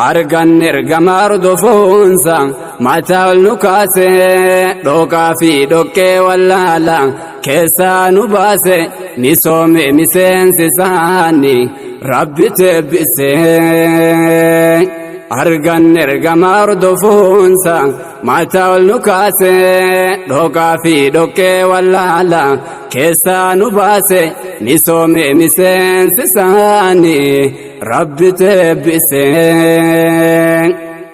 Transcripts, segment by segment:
Arganne ergama hordofuunsa mataa ol nu kaase, dhooqaa fi dhoqqee wallaala keessaa nu baase, misoome miseensi isaanii Rabbi teebbise. Arganne ergama hordofuunsa mataa ol nu kaase, dhooqaa fi dhoqqee wallaala keessaa nu baase, misoome miseensi isaanii Rabbi teebbise.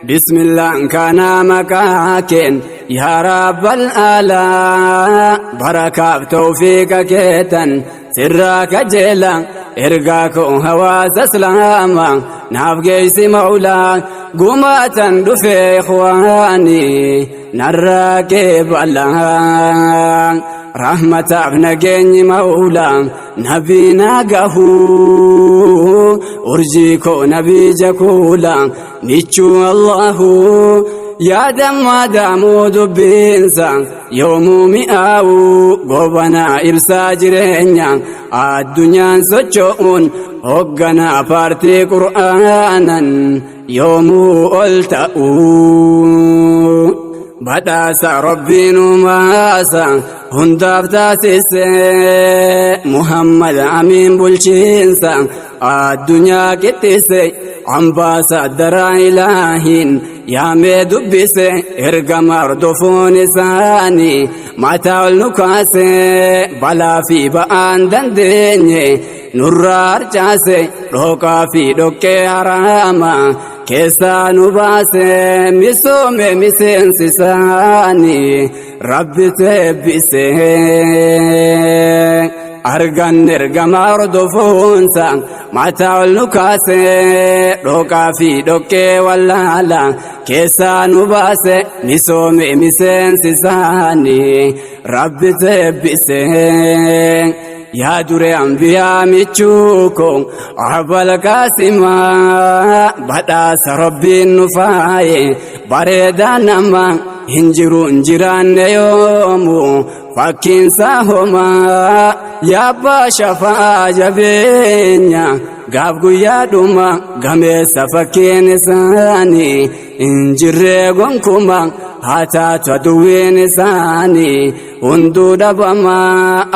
Bismillaan kana maqaa keen, yaa Rabbal aalaa, barakaaf tawfiiqa keetan sirraa kajeela. Ergaa koo hawaasa Islaama naaf geessi Mawlaa. Gumaatan dhufee ikhwaani narraa qeebalaa. Rahmataaf nageenyi Mawlaa nabii naa gahuu, urjii koo nabii jakuula michuu Allahu. Yaadammaa daamuu dubbiinsa yoomuu mi'aawu, gobanaa ibsaa jireenya addunyaan socho'uun, hoogganaa paartii qur'aanan yoomuu ol ta'u. Badhaasa Rabbiin uumaasa hundaaf taasise, Muhammad Amiin bulchiinsa addunyaa qixxise, ambaasadaraa Ilaahiin yaamee dubbise. Ergama hordofuun isaanii mataa ol nu kaase, balaa fi ba'aan dandeenye nurraa harcaase, dhooqaa fi dhoqqee haraama keessaa nu baase, misoome miseensi isaanii Rabbi teebbise. Arganne ergama hordofuunsa mataa ol nu kaase, dhooqaa fi dhoqqee wallaala keessaa nu baase, misoome miseensi isaanii Rabbi teebbise. Yaa dure ambiyaa michuuko Abal Qaasimaa, badhaasa Rabbiin nu faaye, bareedaa nama hin jiru hin jiraanne yoomu fakkiinsaa homaa. Yaabbaa shafaa jabeenya gaaf guyyaa dhuma, gameessa fakkiin isaanii hin jirree gonkuma. Haa taatu aduwwiin isaanii hunduu dhabama,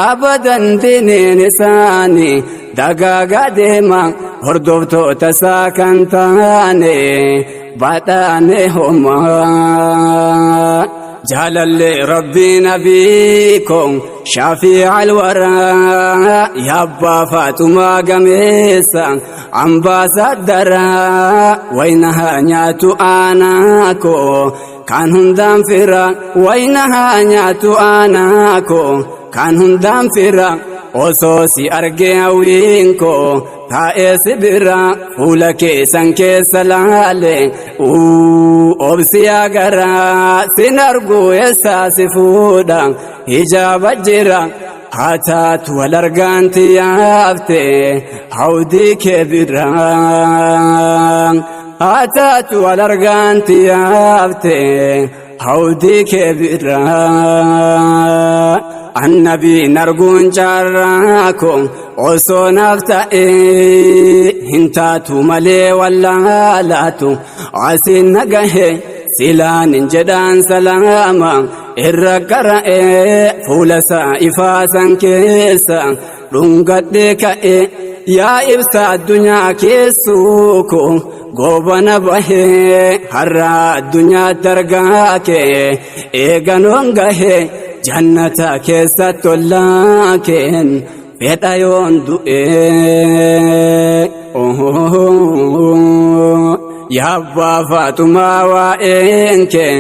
abadan diiniin isaanii dagaagaa deema. Hordoftoota isaa kan taane badhaane homaa. Jaalallee Rabbii nabii koo shafii alwaraa, yaabbaa Faaxumaa gameessa ambaasaaddaraa, wayna nyaatu aanaa koo kan hundaan fira, wayna nyaatu aanaa koo kan hundaan fira. Osoo si argee hawwiin koo taa'ee si bira, fuula keessan keessa laale obsi agaraa sin argu eessaa si fuudha hijaaba jira. Haa taatu wal argaanti yaafte hawdii kee bira, haa taatu wal argaanti yaafte hawdii kee bira. Annabiin arguun carraa koo osoo naaf ta'ee, hin taatu malee wallaalaatu asiin nagahe. Silaan hin jedhaan salaama irra qara'ee, fuula isaa ifaasan keessa dhungadhee ka'e. Yaa ibsa addunyaa keessuu koo goobana bahee, har'a addunyaa dargaa kee eeganoon gahe, jannata keessa tollaa keen fedha yoon du'e. Yaabbaa Faaxumaa, waa'een kee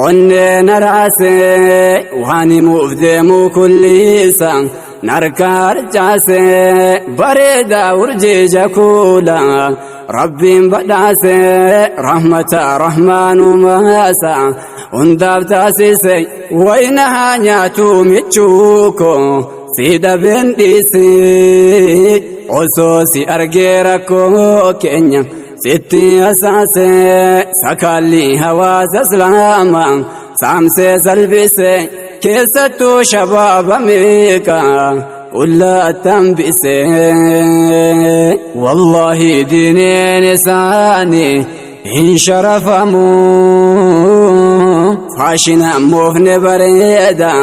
onnee na raase, waan himuuf deemuu kulliisa narka harcaase. Bareedaa urjii jakuula Rabbiin badhaase, rahmata rahmaanumaasa hundaaf taasise. Wayna haa nyaatu michuuko si dhabeen dhiise, osoo si argee rakkoo keenya sitti hasaase. Sakaalli hawaasa Islaamaa saamsee salbise, keessattuu shabaaba meeqa qullaa hambise. Wallaahi diineen isaanii Hin sharafamu. Faashina moofne bareeda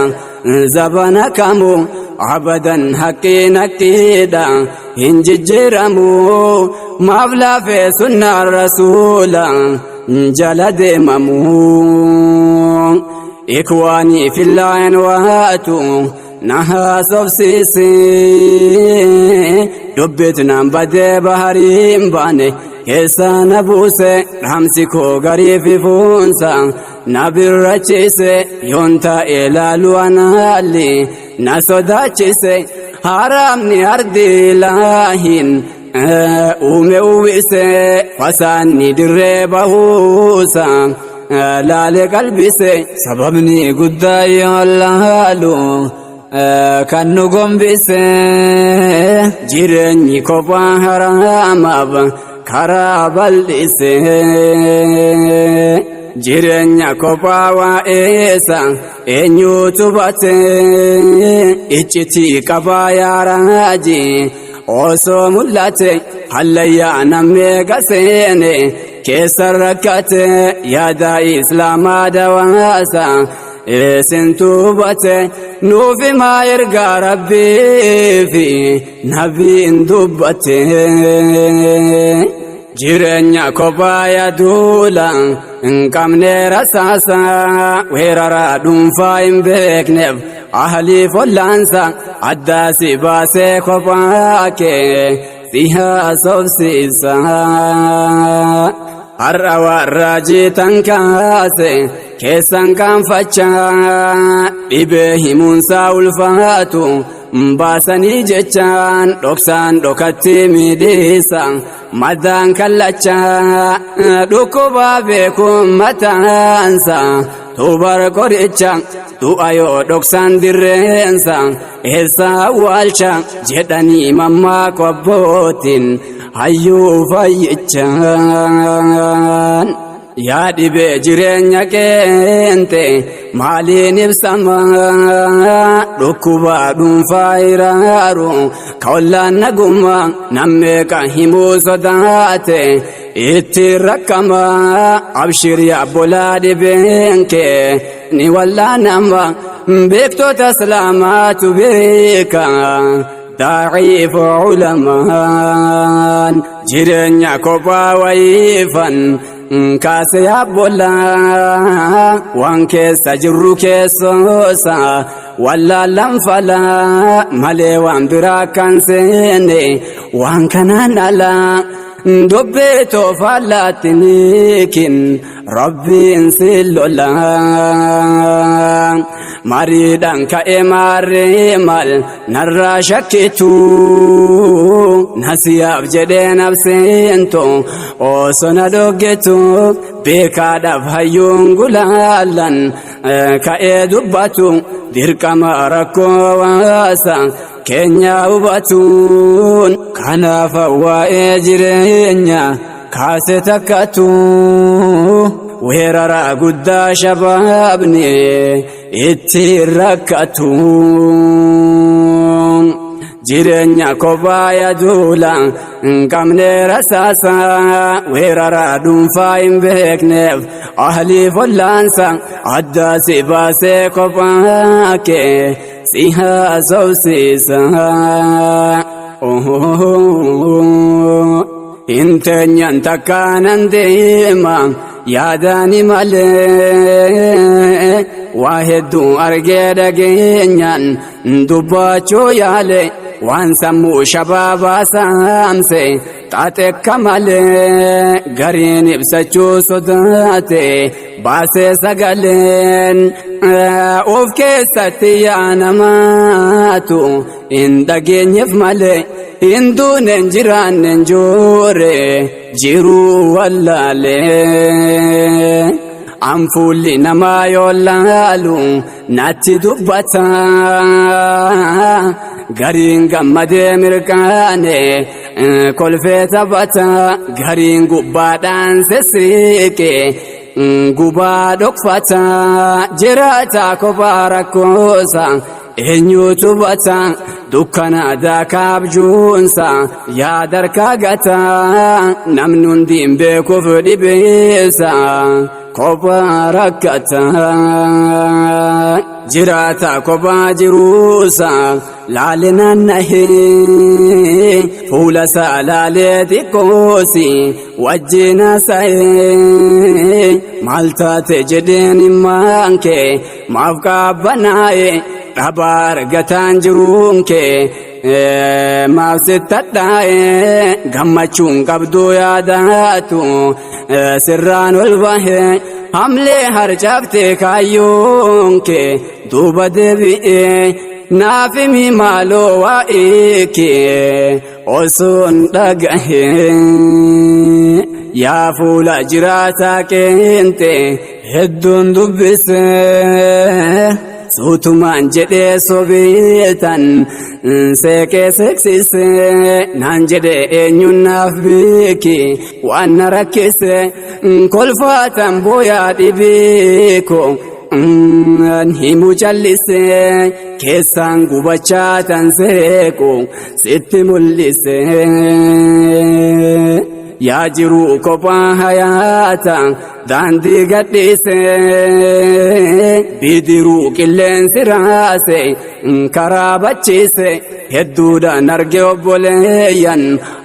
zabana kamu, abadan haqqiin haqqiidha hin jijjiiramu. Maaf laafee sunnaan rasuula jala deemamu? Ikwaanii fillaan waatu na haasofsiisi, dubbitnaan badee bahariin baane keessa na buuse. Dhaamsi koo garii fi fuunsa na birrachiise, yoon ta'e laalu anaalli na sodaachise. Haramni ardi laahin uume uwwise, fasaanni dirree bahuusa laale qalbise. Sababni guddaa yoo laalu kan nu gombise, jireenyi kophaa haraamaaf karaa bal'ise. Jireenya kophaa waa'eessa eenyutu bate? Iccitii qabaa yaaraaji osoo mul'ate, hallayyaa nammeeqa seene keessa rakkate. Yaada islaamaa dawaasa isintu hubate, nuuf himaa ergaa rabbii fi nabiin dubbate. Jireenya kophaa yaduula hin qabne rasaasa, weerara dhuunfaa hin beekneef ahlii follaansa addaa si baasee kophaa kee si haasofsiisa. Har'a warra jiitan kaase keessan kaanfachaa, dhibee himuunsaa ulfaatu baasanii jechaan dhoksaan dhokatti miidhisa madaan kallachaa. Dhukkubaa beekuun mataansa tubar qoricha, du'a yoo dhoksan dirreensa eessa awwaalcha jedhanii mammaakoo abbootiin hayyuu fayyichaan. Yaa dhibee jireenya keente maaliin ibsama? Dhukkuba dhuunfaa iraaru ka ollaan nagumma, nammeeqa himuu sodaate itti rakkama. Abshir yaabbolaa, dhibeen kee ni wallaanama, beektota islaamaatu beeka, daaciif culamaan. Jireenya kophaa wayiifan kaase yaabbolaa, waan keessa jirru keessoosa wallaallan falaa malee waan biraa kan seene waan kanaan alaa. Dubbii toofallattiniikin rabbiin si lola. Mariidhaan ka'e maarree maal narraa shakkitu? Nasiyaaf jedhee nabseentu osoo na dhoggetu, beekaadhaaf hayyuun gulaallan ka'ee dubbatu, dirqama rakkoo hawaasa keenya hubatuun. Kanaaf waa'ee jireenya kaase takkatu, weerara guddaa shabaabni itti rakkatu. Jireenya kophaa yaduula hin qabne rasaasa, weerara dhuunfaa hin beekneef ahlii follaansa addaa si baasee kophaa kee si haasofsiisa. Inteenyan takkaanan deema yaadani malee, waa hedduu argee dhageenyaan dubbachuu yaale, waan sammuu shabaabaa saamse xaxekka malee, gariin ibsachuu sodaate baasee sagaleen. Of keessatti yaa namaatu hin dhageenyeef malee, hin duuneen jiraanneen joore jiruu wallaalee. Anfuulli namaa yoo laalu natti dubbata, gariin gammadee mirqaane kolfee taphata, gariin gubbaadhaan sessiqe gubaa dhokfata. Jiraata kophaa rakkoosa Eenyutu hubata dukkana daakaa abjuunsa yaada harkaa gata namni hundi hin beekuuf dhibeessa kophaa rakkata jiraata kophaa jiruusa laale naannahee fuula isaa laalee xiqqoosi wajjin haasa'ee maal taate jedheen himmaan kee maaf qabbanaa'e dhabaa argataan jiruun kee maaf sittadhaa'e gammachuun qabduu yaadaatu sirraan ol bahe hamlee harcaafte kaayyoon kee duuba deebi'e naaf himi maaloo waa'ee kee osoon dhagahe yaa fuula jiraataa qeente hedduun dubbise suutumaan jedhee sobeetan seeqee seeksise naan jedhe eenyuun naaf beeki waan na rakkise kolfaatan booyaa dhibeeko himu callise keessaan gubachaa tan seequ sitti mul'ise. Yaa jiruu kophaa hayaata daandii gadhiise bidiruu qilleensi raase karaa bachiise hedduudhaan arge obboleeyyan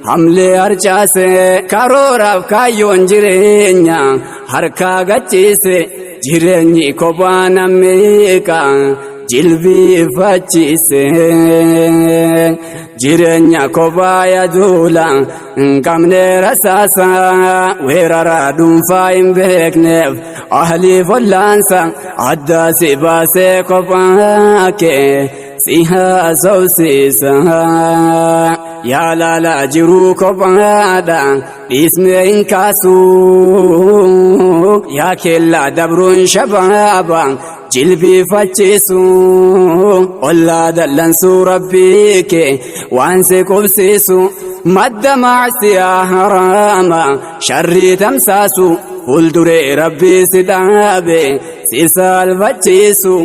hamlee harcaase karooraaf kaayyoon jireenya harkaa gachiise jireenyi kophaa nammeeqa jilbiifachiise jireenya kophaa yaduula hin qabne rasaasa weerara dhuunfaa hin beekneef ahlii follaansa addaa si baasee kophaa kee si haasofsiisa yaa laalaa jiruu kophaadha dhiismee hin kaasu yaa keellaa dabruun shabaaba jilbiifachiisu ollaa dallansuu rabbii kee waan si qubsiisu madda macsiyaa haraama sharrii tamsaasu fuulduree rabbii si dhaabe si saalfachiisu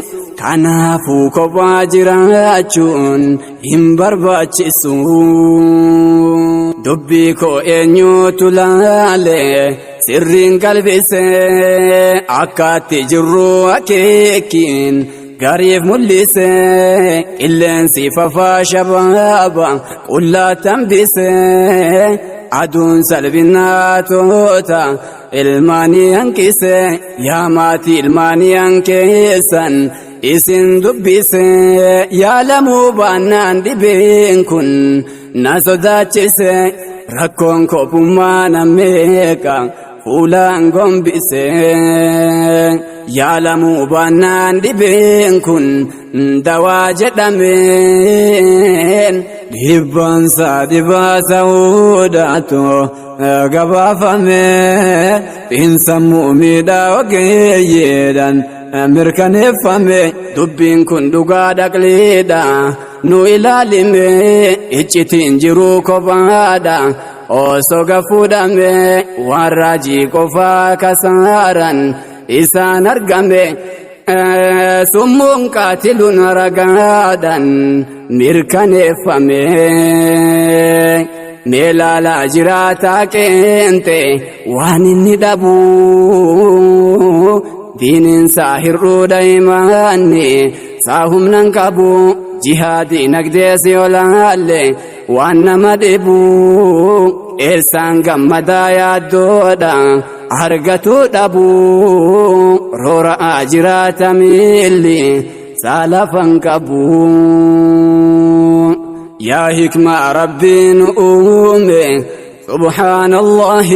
kanaafuu kophaa jiraachuun hin barbaachisu. Dubbii koo eenyutu laale sirriin qalbise akkaatti jirru akeekiin gariif mul'ise qilleensi fafaa shabaaba qullaa tambise aduun salphinaa toota ilmaanii hanqise yaa maatii ilmaanii hanqeessan isin dubbise yaalamuu baannaan dhibeen kun na sodaachise rakkoon kophummaa nammeeqa fuulaan gombise yaalamuu baannaan dhibeen kun dawaa jedhameen dhibbaansaa dhibaa ta'uudhaatu gabaafame xiinsammuu miidhaa ogeeyyeedhaan mirkaneeffame dubbiin kun dhugaa dhaqliidha nu ilaalime iccitiin jiruu kophaadha osoo gafuudhame waan raajii qofaa kasaaran isaan argame summuun qaatiluun ragaadhaan mirkaneeffame mee laalaa jiraataa qeente waan inni dhabu diiniinsaa hir'uudha himaanni saa humnan qabu jihaadii nagdees yoo laalle waan nama dhibu eessaan gammadaa yaaddoodha argatuu dhabu roora'aa jiraata miilli saalafan qabu. Yaa hikmaa rabbiin uume سبحان الله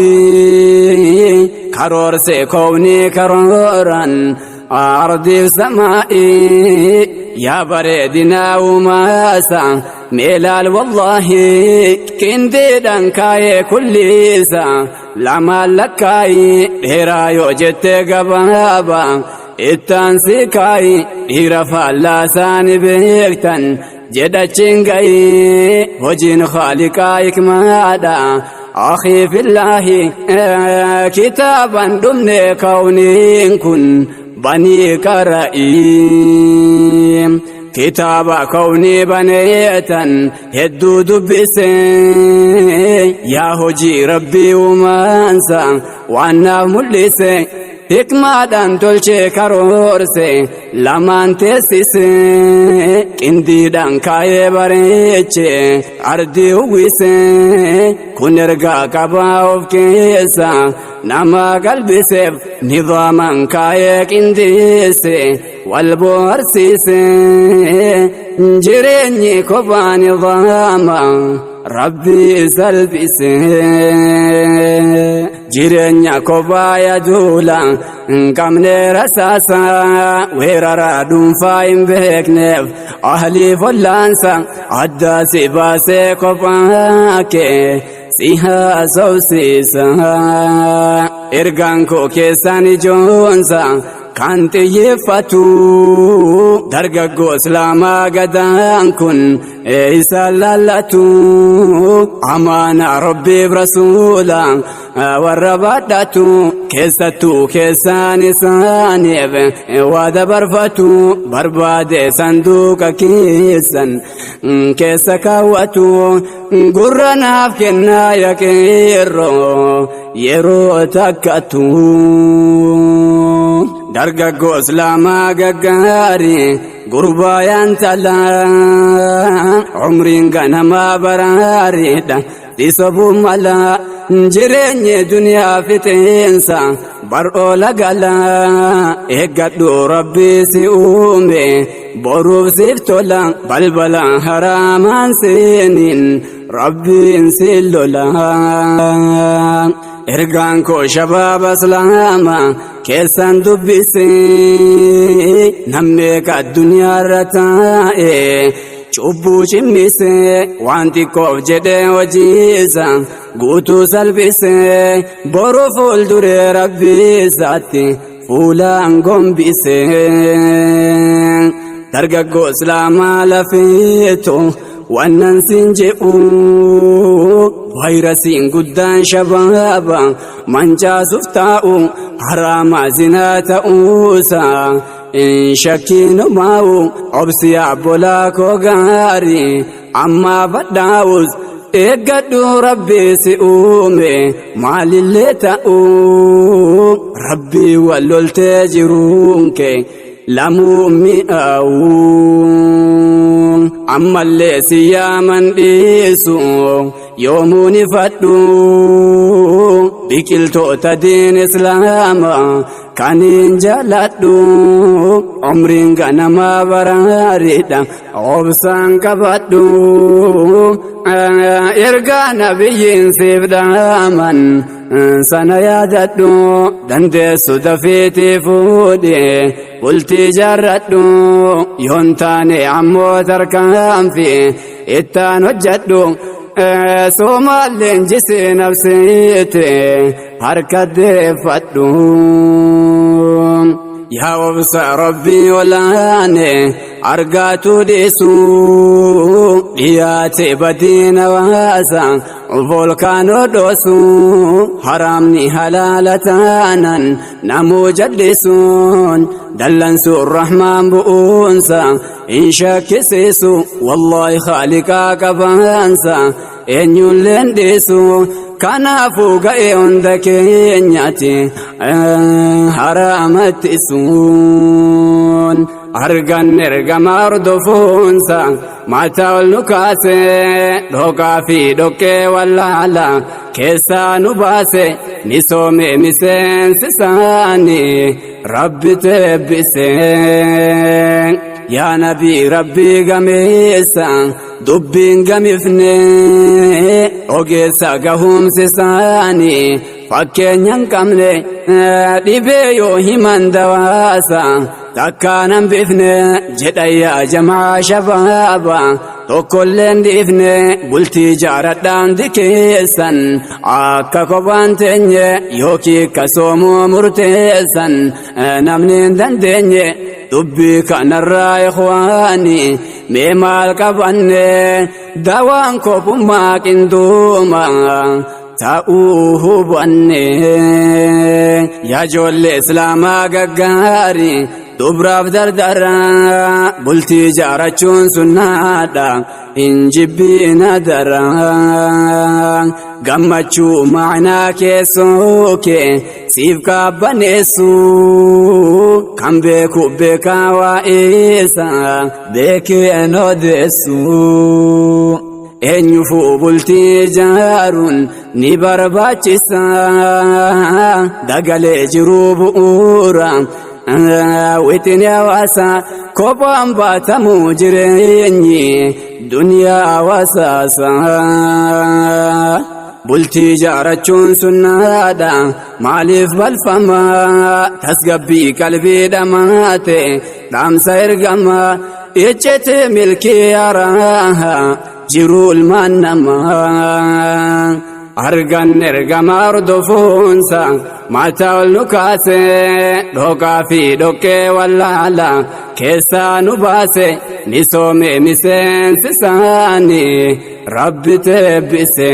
karoorse kownii karooran ardiif samaa'ii yaa bareedinaa uumaasa meelaal wallaahi qindiidhaan kaayee kulliisa lamaan lakkaayi dheeraa yoo jette gabaaba ittaan si kaayi dhiira faallaasaani beektan jedhachiin gayi hojiin khaaliqaa hikmaadha أخي في الله كتابا دمne كونين كن بني قرائي Kitaaba kawnii baneetan hedduu dubbise. Yaa hojii Rabbii uumaansa waan naaf mul'ise. Hikmaadhaan tolchee karoorse lamaan teessise. Qindiidhaan kaayee bareeche ardii uwwise. Kun ergaa qabaa of keessa nama qalbiseef nidaamaan kaayee qindeesse wal boharsiise. Jireenyi kophaa nidaama Rabbii salphise. Jireenya kophaa yaduula hin qabne rasaasa, weerara dhuunfaa hin beekneef ahlii follaansa addaa si baasee kophaa kee si haasofsiisa. Ergaan koo keessaan ijoonsa kan xiyyeeffatu dargaggoo Islaamaa gadaan kun isa laallatu, amaana Rabbiif Rasuula warra baadhatu, keessattuu keessaan isaaniif waa dabarfatu, barbaade sanduuqa keessan keessa kaawwatu. Gurra naaf kennaa yaqeerroo yeroo takkatu. Dargaggoo Islaamaa gaggaarii, gurbaayaan talaa, umriin ganamaa baraariidha dhisobuu mala. Jireenyi duniyaa fixeensa bar'oola galaa, eeggadhu Rabbii si uume boruuf siif tola. Balbala haraamaan seeniin Rabbiin si lola. Ergaan koo shabaaba Islaamaa keessan dubbise, namni addunyaarra taa'e cubbuu cimmise, waan xiqqoof jedhee hojiisa guutuu salphise, boru fuulduree Rabbii isaatti fuulaan gombise. Dargaggoo Islaamaa lafeetu wannan siin je'u, vaayirasiin guddaan shabaaba mancaasuuf taa'u haraama zinaa ta'uusaa in shakkiinumaa'u. Obsi obbolaa koo gaarii, ammaa badhaa'us eeggadhu Rabbii si uume maalillee ta'u. Rabbii wal loltee jiruun kee lamuu mi'aawu. Ammallee si yaaman dhiisu yoomuu ni fadhu biqiltoota diin Islaamaa kaniin jaaladhu. Umriin ganamaa baraariidha, obsaan qabadhu. Ergaa nabiyyiin siif dhaaman sana yaadadhu. Dandeessu dafiitii fuudhi, bultii jaarradhu. Yoon taane ammoo tarkaanfi ittaan hojjedhu. Soomaalleen jisee nafsiite harka deeffadhu. Yaa obsa Rabbii olaane argaatu dhiisu, dhiyaate badiin hawaasa volkaanoo dhoosu, haraamni halaala taanan namuu jallisuun dallansuun rahmaan bu'uunsa hin shakkisiisu. Wallaahi Khaaliqaa qabaansa eenyulleen dhiisu. Kanaafuu ga'ee hunda keenyaati haraamatti isuun argan ergama hordofuunsa mataa ol nu kaase, dhoqaa fi dhoqqee wallaala keessaa nu baase, misoome miseensi isaanii Rabbi teebbise. Yaa nabii Rabbii gameessa dubbiin gamifne, ogeessa gahumsi isaanii fakkeenya hin qabne, dhibee yoo himan dawaasa takkaan hambifne jedha. Yaa jamaa shabaaba tokkolleen dhiifne, bultii jaaradhaan dikeessan akka kophaan teenye yookiin kasoomuu murteessan namni hin dandeenye. Dubbii kanarraa ikhwaani mee maal qabanne? Dawaan kophummaa qindooma ta'uu hubanne. Yaa ijoollee Islaamaa gaggaarii Dubraaf dardara bultii jaarachuun sunnaadha hin jibbiina dara. Gammachuu ma'anaa keessoo kee siif qaabbaneessu kan beeku beekaa waa'eessa beekeen odeessu. Eenyufuu bultii jaaruun ni barbaachisa dagalee jiruu bu'uura. Wixinee hawaasaa kophaan baatamuu jireenyi duniyaa hawaasaasa. Bultii jaarachuun sunnaadha maaliif balfama tasgabbii qalbii dhamaate dhaamsa ergama icciti milkii haaraa jiruu ilmaan namaa. Argan ergama hordofuunsa mataa ol nu kaase dhoqaa fi dhoqqee wallaala keessaa nu baase ni soome miseensi isaanii rabbi teebbise.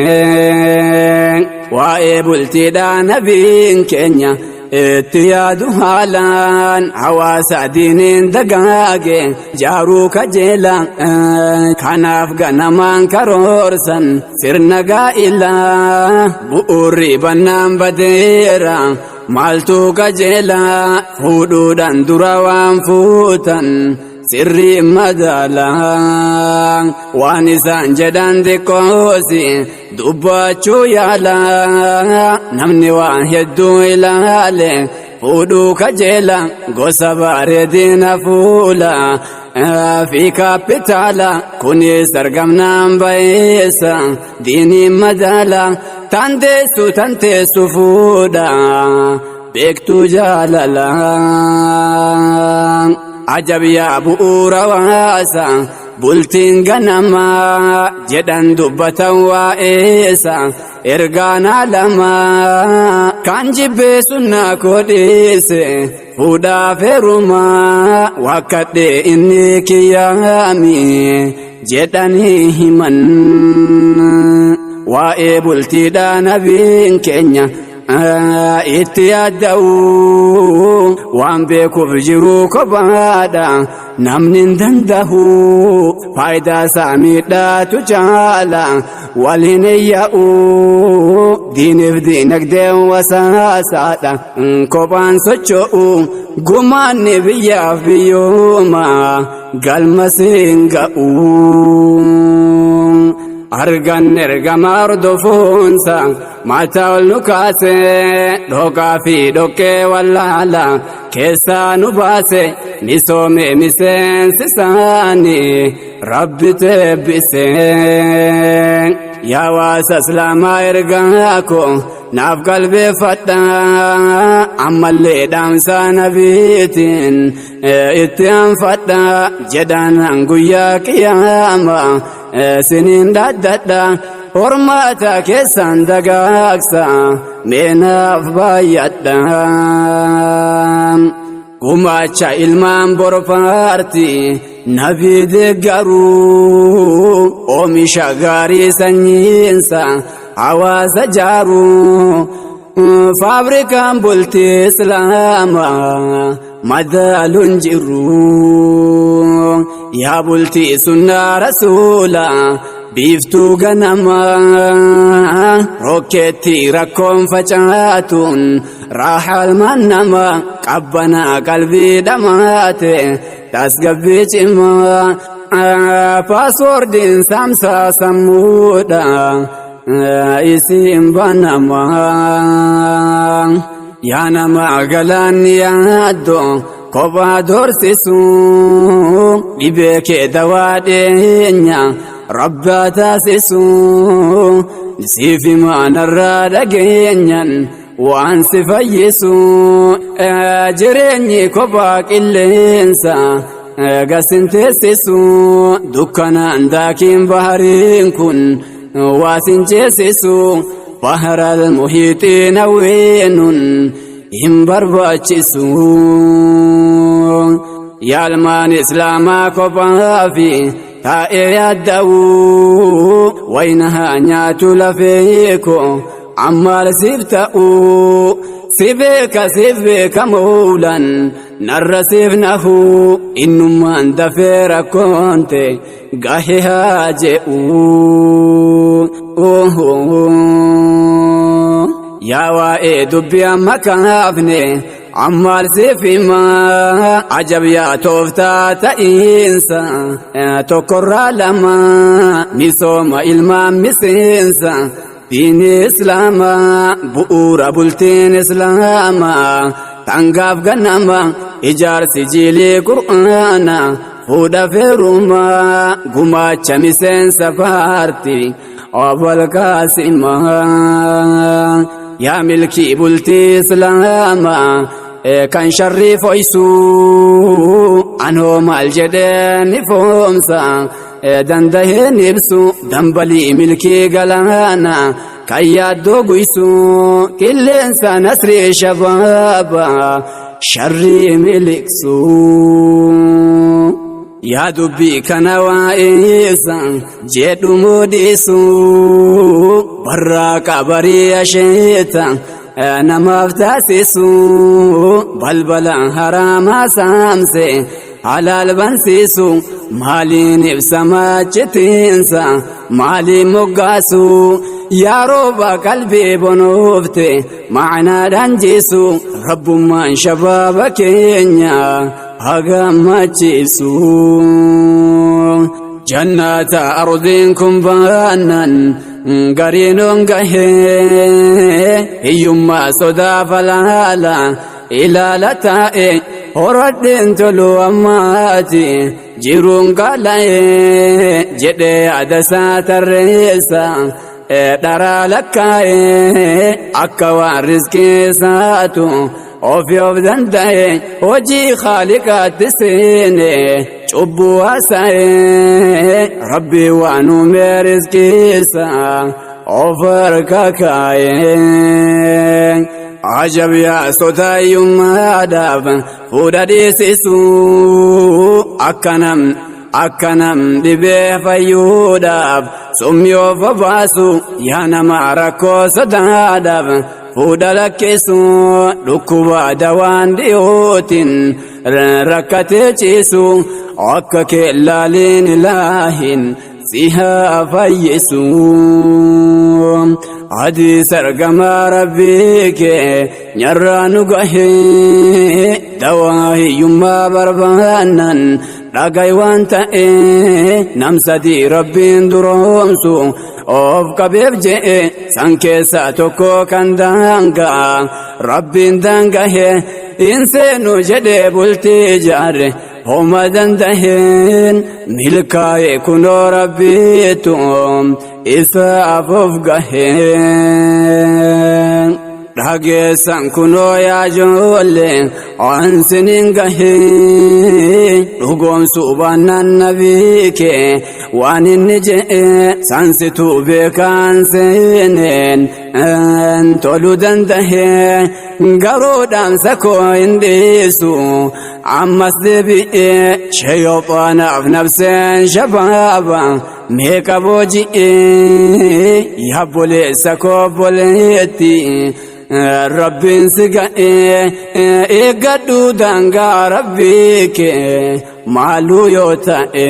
Waa'ee bultiidhaa nabiin keenya itti yaadu haalaan hawaasa diiniin dagaage jaaruu kajeela kanaaf ganamaan karoorsan sirna gaa'ilaa bu'uurri bannaan badeera maaltu kajeela fuudhuudhaan dura waan fuutan sirrii madaalaa waan isaan jedhan xiqqoosi dubbachuu yaala namni waan hedduu ilaale fuudhuu kajeela gosa bareedina fuula fi kaapitaala kunis argamnaan bayeessa diiniin madaala tan teessu tan teessu fuudha beektuu jaalala. Ajab yaa bu'uura waasa bultiin ganamaa jedhan dubbatan waa'eessa ergaan alamaa kan jibbee sunnaa koo dhiise fuudhaaf heerumaa wakkadhee inni kiyyaami jedhanii himan. Waa'ee bultiidhaa nabiin keenya itti yaadda'u waan beekuuf jiruu kophaadha namni hin danda'u faayidaa isaa miidhaatu caala wal hin eeyya'u diiniif diinagdeen wasaasaadha kophaan socho'u gumaanni biyyaaf biyyooma galma siin ga'u. Argan ergama hordofuunsa mataa ol nu kaase dhoqaa fi dhoqqee wallaala keessaa nu baase ni soome miseensi isaanii rabbi teebbise. Yaa hawaasa islaamaa ergaa koo naaf qalbeeffadha ammallee dhaamsa nabiitiin itti anfadha jedhaan guyyaa qiyaama siniin dhaaddadha hormaata keessan dagaagsa meenaaf baay'adha. Gumaacha ilmaan borfaarti nabii deeggaruu oomisha gaarii sanyiinsa hawaasa jaaruu faabrikaan bultii islaamaa madaaluun jiru. Yaa bultii sunnaa rasuula biiftuu ganamaa rokkeetti rakkoon facaatuun raaxaa ilmaan namaa qabbanaa qalbii dhamaate tasgabbii cimaa paaswoordiin saamsaa sammuudha isiin banamaa. Yaa nama galaanni yaaddoo kophaa doorsisu dhibee kee dawaa dhiyeenya rabbaa taasisu siif himaanarraa dhageenyan waan si fayyisu jireenyi kophaa qilleensa gasin teessisu dukkanaan daakiin bahariin kun waa sin ceesisu baharal muhiixiin hawweenun hin barbaachisu. Yaalmaan islaamaa kophaa fi taa'ee yaadda'u wayna haa nyaatu lafee koo ammaal siif ta'u si beeka siif beeka maulan Narra siif nahu innummaan dafee rakkoonte gahe haa je'u. Yaa waa'ee dubbii amma kaafne ammaal siif himaa, ajab yaa tooftaa ta'iinsa tokkorraa lama, misooma ilmaan miseensa diini Islaamaa, bu'uura bultiin Islaamaa tangaaf ganama, ijaarsi jiilii Qur'aana fuudha feerumaa, gumaacha miseensa paartii obol kaasimaa. Yaa milkii bultii Islaamaa kan sharrii foysu, anoo maal jedhee ni foomsa dandaheen ibsu, dambalii milkii galaana kan yaaddoo guysu, qilleensa nasrii shabaaba sharrii miliqsu. Yaa dubbii kana waa'eessa jedhu mudhiisu, barraa qabarii asheeta namaaf taasisu, balbala haraamaa saamse halaal bansiisu, maaliin ibsama chitiinsa maaliin moggaasu? Yaa rooba qalbii bonoofte macnaadhaan jiisu, rabbummaan shabaaba keenya hagammachiisu. Jannata ardiin kun baannan gariin gahee, hiyyummaa sodaa falaala ilaala taa'e, horadheen tolu ammaati jiruun qala'e jedhee yaada isaa tarreessa dharaa lakkaa'e, akka waan riskii isaatu ofi of danda'e, hojii Khaaliqaatti seene cubbuu haasa'e, Rabbii waan uume riskiisa of harka kaa'e. Ajab yaa sotaayyummaadhaaf fuudha dhiisisu, akkanam akkanam dhibee fayyuudhaaf summii of baasu, yaa nama rakkoo sodaadhaaf fuudha lakkisu, dhukkuba dawaan dhiyootiin rakkatee ciisu, akka keellaaliin ilaahin si haa fayyisu. Hadiis argamaa Rabbii kee nyarraa nu gahee, dawaa hiyyummaa barbaannan dhagay waan ta'e, nam sadii Rabbiin duroomsu of qabeef je'e, san keessaa tokko kan daangaa Rabbiin daangahe hin seenu jedhee bultii ijaarre homa dandaheen milkaa'e, kunoo Rabbiitu isaaf of gahee. Dhageessan kunoo yaa ijoollee waan sinin gahee, dhugoomsuu baannaan nabii kee waan inni je'e sansituu beekaan seeneen toluu dandahee, garuu dhaamsa koo hin dhiisu ammas deebi'ee, shayxaanaaf nafseen shabaaba meeqa booji'ee, yaabboleessa koo obboleetti Rabbiin si ga'ee, eeggadhu daangaa Rabbii kee maaluu yoo ta'e.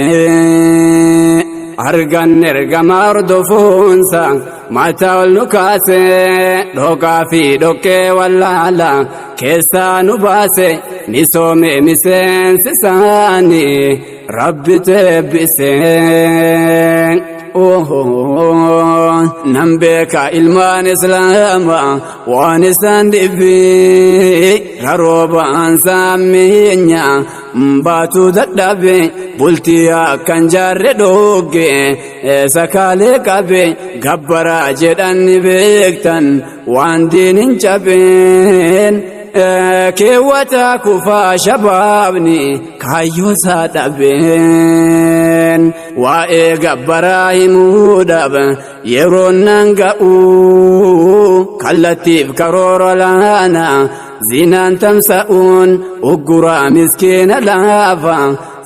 Argan ergama hordofuunsa mataa ol nu kaase, dhoqaa fi dhoqqee wallaala keessaa nu baase, misoome miseensi isaanii Rabbi teebbise. Nan beeka ilmaan Islaamaa waan isaan dhibbii, raroo ba'aan saamminya baatuu dadhabe, bultii akkan jaarre dhooge sakaalee qabe, gabbaraa jedhan ni beektan waan diin hin cabeen, keewwata kufaa shabaabni kaayyoo isaa dhabeen, waa'ee gabbaraa himuudhaaf yeroon nan ga'u, kallattiif karoora laana zinaan tamsa'uun ugguraa miskiina laafa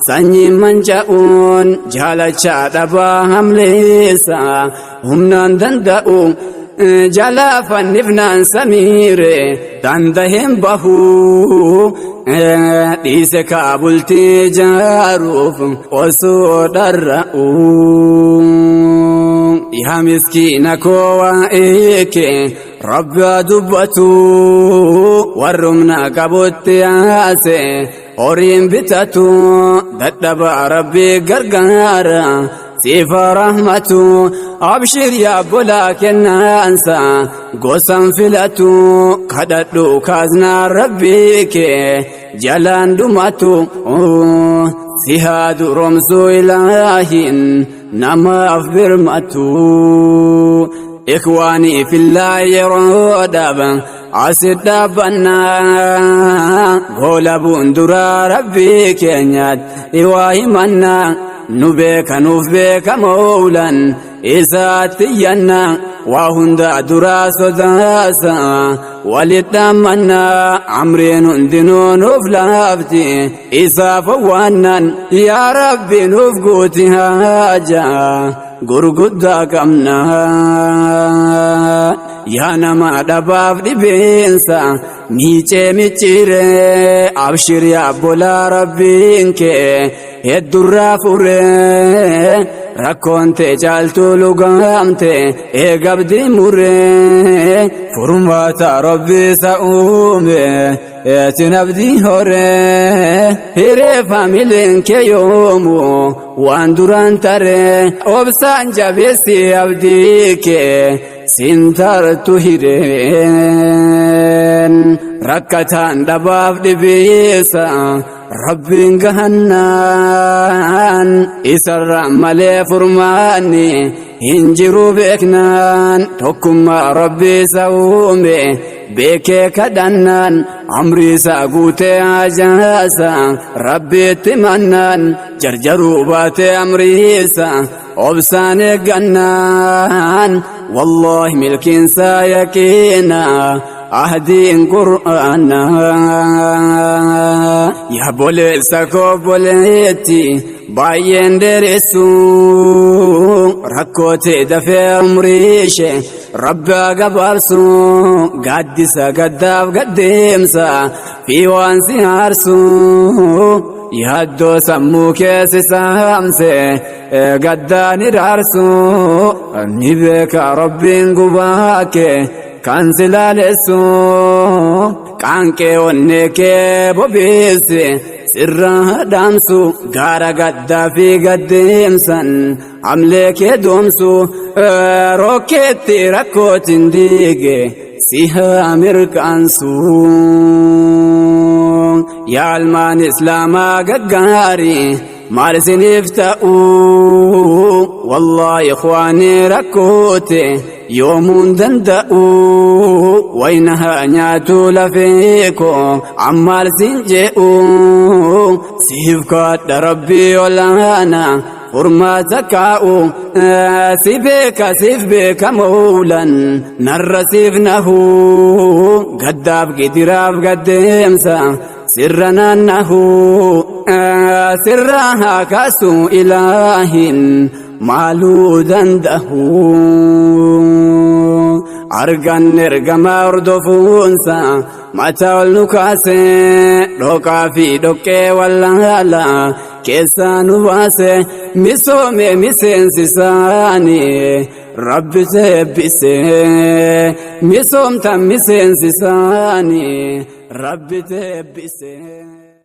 sanyiin manca'uun jaalachaa dhabaa hamleessa humnaan danda'u. Jalaa fannifnaan samiire dandaheen bahuu dhiise kaabultii jaaruuf osoo dharra'u. Yaa miskiina koo waa'ee kee Rabbi haa dubbatu, warrumna qabutti yaase horiin bitatu, dadhaba Rabbi gargaara siifa rahmatu. Abshir yaa bolaa kennaansa gosan filatu, kadhadhu kaaznaa Rabbii kee jalaan dhumatu. Si haa duromsu ilaahin namaaf birmatu. Ikhwaanii fillaa, yeroo dhaba asit dhaabbannaa, goola buunduraa Rabbii keenyaatti waa himannaa. Nu beeka, nuuf beeka mawlan isaatti yanna, waa hunda duraa sodaasa walit dhaammannaa. Amriin hundinuu nuuf laafti isaaf owwaannan. Yaa Rabbi, nuuf guuti haajaa gurguddaa qabna. Yaa nama dhabaaf dhibeensa miicee micciiree, abshir yaa bolaa, Rabbiin kee heddurraa furee. Rakkoon tee caaltuu lugaamte eegabdii muree, furmaata Rabbi isa uume eetin abdii horee. Hiree faamileen kee yoomu waan duraan taree, obsaan jabeessi abdii kee sintartu hireen. Rakkataan dhabaaf dhibiisa Rabbiin gahannaan, isarra malee furmaanni hin jiru beeknaan. Tokkummaa Rabbi isa uume beekee kadhannaan, amri isaa guutee hajaasa Rabbiitti mannaan, jarjaruu baatee amriisa obsaan eeggannaan, wallaahi milkiinsaa yaqiina ahdiin qur'aana. Yaa boleessa koo, boleetti, baay'een dheeressu, rakkoote dafee umrii ishee Rabbaa gabaabsu, gaaddisa gaddaaf gaddeemsa fi waan si aarsu, yaaddoo sammuu keessa saamse gaddaan iraarsu. Ni beeka Rabbiin gubaa kee kan si laalessu, qaanqee onnee kee bobeesse sirra dhaamsu, gaara gaddaa fi gaddeemsan hamlee kee doomsu, rokkeetti rakkootiin diige si haa mirkaansu. Yaa almaan islaamaa gaggaarii, maal isiniif ta'u? Wallaahi ikhwaanii, rakkoote yoomuun danda'u. Wayna haa nyaatu lafee koo, ammaal siin je'u? Siif kadha Rabbii olaanaa furmaata kaa'u. Si beeka, siif beeka mawlan, narra siif nahu, gaddaaf gidiraaf gaddeemsa sirra naannahu, sirra haa kaasu ilaahin maaluu danda'u. Argan ergamaa hordofuunsa mataa ol nu kaase, dhoqaa fi dhoqqee wallaala keessaa nu baase, misoome miseensi isaanii Rabbi teebbise, misoomtan miseensi isaanii Rabbi teebbise.